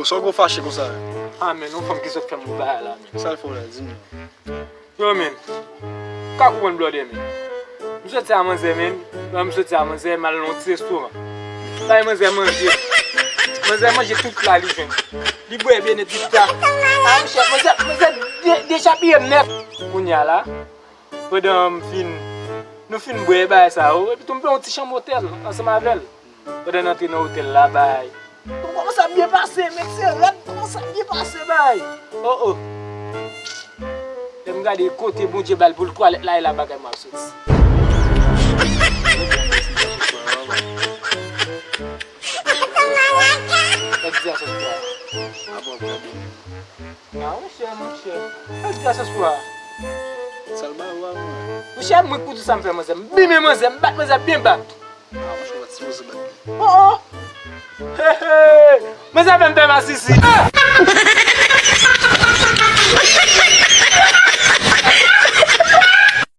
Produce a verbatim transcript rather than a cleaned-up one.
Sa w gwo fache konsa? A men, yon fanm ki sot fè m bagay la, men. Sa l fè w la, di m non. Yo, men. Ka konprann blòdè, men. M soti a manzè, men. Lè m soti a manzè, m al nan yon ti restoran. Bay manzè manje. Manzè manje tout pla li jwenn. Li bwè Benedikta. A, monchè, manzè, manzè de- dechapiye m nèt. Kounye a la, pandan m fin, nou fin bwè bagay sa yo, epi tou m pran yon ti chanm otèl ansanm avè l. Pandan n antre nan otèl la, bay. M kòmanse ap byen pase, men se rèd, m kòmanse ap byen pase, bay. Oh, oh. Lè m gade kote Bondye ba l pou l twalèt la, e la bagay m ap soti. Sa k di a sòs pwa? A, monchè, monchè. Sa k di a sòs pwa? Sa l ba ou a, mwen? Monchè, mwen k pou di sa m fè manzè. M bimen manzè, m bat manzè byen bat. A, monchè, w pa t sipoze bat li. Oh, oh! He, he! Manzè fè m fè masisi.